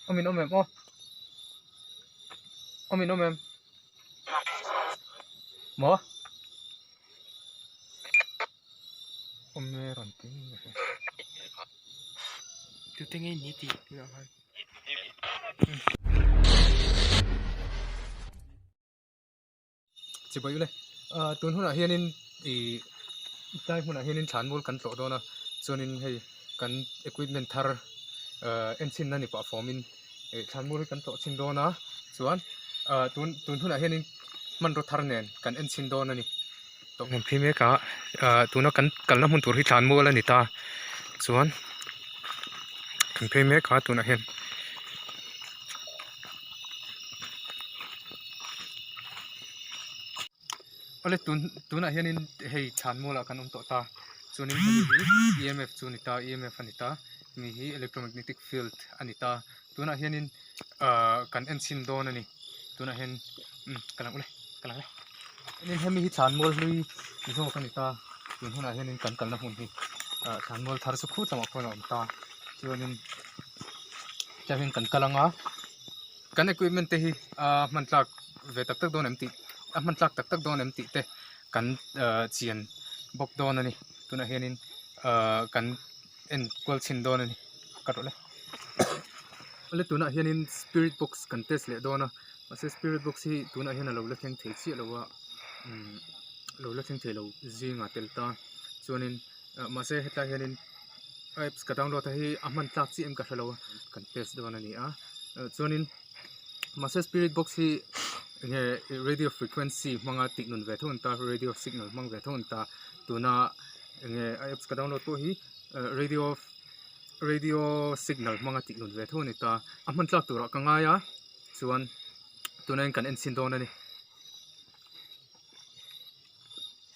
Awm in awm em aw Awm in awm em Maw Awm e rawn ti nge ka hria Tute nge ni tih tunah khan. Chibai ule tun hunah hianin ih tlai hmunah hianin thlanmual kan tlawh dawn a chuanin hei kan equipment thar enchhin na ni pah fawmin ih thlanmual hi kan tlawh chhin dawn a chuan tun tun hunah hianin hmanraw thar nen kan enchhin dawn a ni. Tawh hmun phei mek a tuna kan kalna hmun tur hi thlanmual a ni ta chuan kan phei mek a tunah hian. Awle tun tunah hianin hei thlanmual ah kan awm tawh ta chuanin hemi hi EMF chu a ni ta EMF a ni ta hemi hi electromagnetic field a ni ta tunah hianin ahh kan en chhin dawn a ni tunah hian umm ka lang ule ka lang le chuanin hemi hi thlanmual hlui zawk a ni ta tun hunah hianin kan kalna hmun hi ah thlanmual thar chu khut lamah khuan a awm ta chuanin tlai hian kan kal ang a. Kan equipment te hi a hman tlak ve tak tak dawn em tih a hman tlak tak tak dawn em tih te kan chian bawk dawn a ni tunah hianin kan en kual chhin dawn a ni ka rawh le awle tunah hianin spirit box kan test leh dawn a mahse spirit box hi tunah hian a lo la thleng thei chiah lo a umm lo la thleng thei lo zingah tel ta chuanin mahse hetlai hianin apps ka download a hi a hman tlak chiah em ka hrelo a kan test dawn a ni a chuanin mahse spirit box hi enge radio frequency hmanga tih nun ve tho an ta radio signal hmang ve tho an ta tuna enge a apps ka download pawh hi radio radio signal hmanga tih nun ve tho a ni ta a hman tlak turah ka ngai a chuan tuna in kan en chhin dawn a ni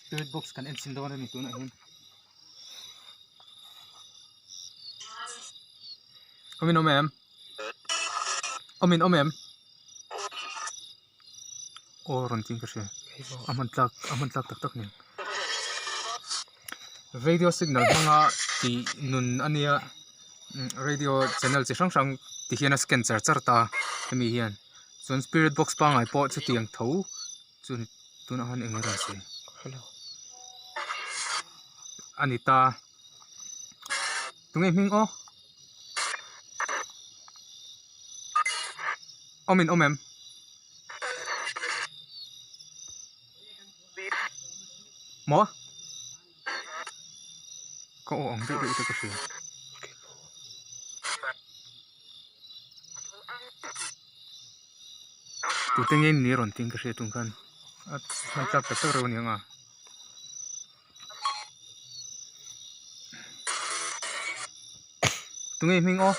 spirit box kan en chhin dawn a ni tunah hian. Awm in awm em? Awm in awm em? Aw rawn ching ka hria. A hman tlak a hman tlak tak tak nen. Radio signal hmanga tih nun a nia radio channel chi hrang hrang ti hian a scan char char ta hemi hian. Chuan spirit box pangngai pawh chutiang tho chu tunah khan eng nge rawn sawi a ni ta tunge hming aw awm in awm em maw ka aw ang deuh deuh te ka hria. Tute nge ni rawn tih in ka hria tum khan a hman tlak tak tak reuh a ni ang a. Tunge hming aw?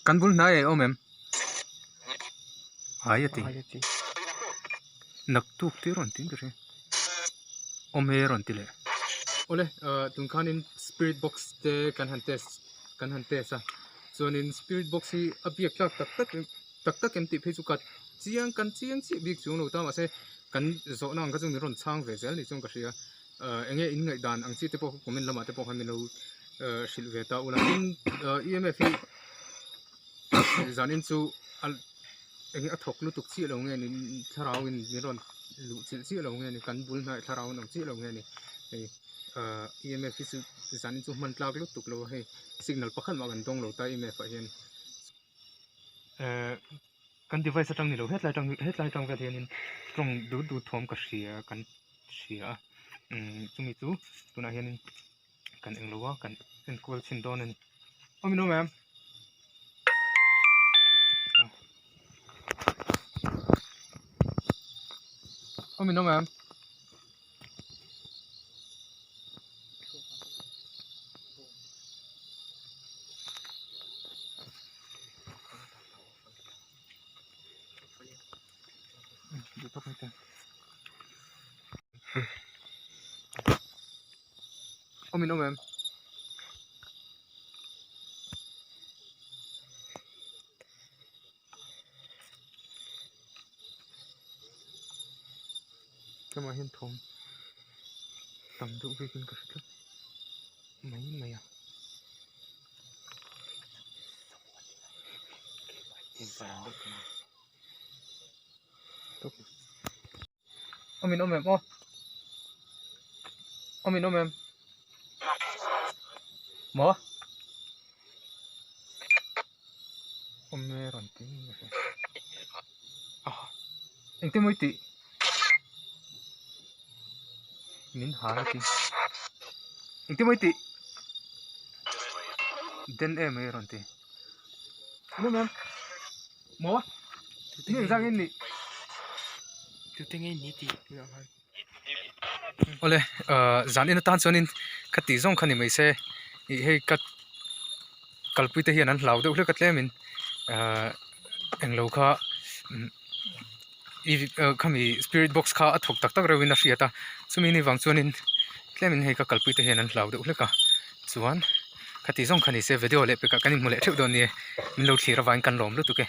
Kan bul hnai ah i awm em? Ai a ti. Naktuk te rawn tih in ka hria. Awm e rawn ti leh. Awle tun khanin spirit box te kan han test kan han test a chuanin spirit box hi a biak tlak tak tak tak tak em tih phei chu ka chiang kan chiang chiah bik chuang lo ta mahse kan zawhna ang kha chu min rawn chhang ve zel ni chuan ka hria eng nge in ngaihdan ang chi te pawh comment lamah te pawh khan min lo hrilh ve ta ula tin EMF hi zanin chu a eng nge a thawk lutuk chiah lo nge ni thlarau in min rawn luh chilh chiah lo nge ni kan bul hnaih thlarau an awm chiah lo nge ni hei ahh EMF hi chu zanin chu hman tlak lutuk lo a hei signal pakhat mah kan dawng lo ta EMF ah hian ehh kan device atang ni lo hetlai atang hetlai atang vel hianin tawng dut dut thawm ka hria kan hria a umm chumi chu tunah hianin kan englo a kan enkual chhin dawn a ni awm in awm em awm in awm em. Awm in awm em? Tlawmah hian thawm tam deuh vekin ka hre tlat mai mai a. Awm in awm em aw awm in awm em maw awm e rawn ti engtin maw i tih min hal a ti engtin maw i tih den em mai rawn ti in awm em maw ni engzah nge nih tute nge ni tih tunah khan awle ah zan in atan chuanin ka tih zawng kha ni mai se ih hei ka kalpui te hian an hlau deuh hlek a tlemin ah englo kha khami spirit box kha a thawk tak tak reuhin a hriat a chumi ni vang chuanin tlemin hei ka kalpui te hian an hlau deuh hlek a chuan khati zawng kha ni se video leh pekah kan inhmu leh theuh dawn nia min lo thlir avangin kan lawm lutuk e.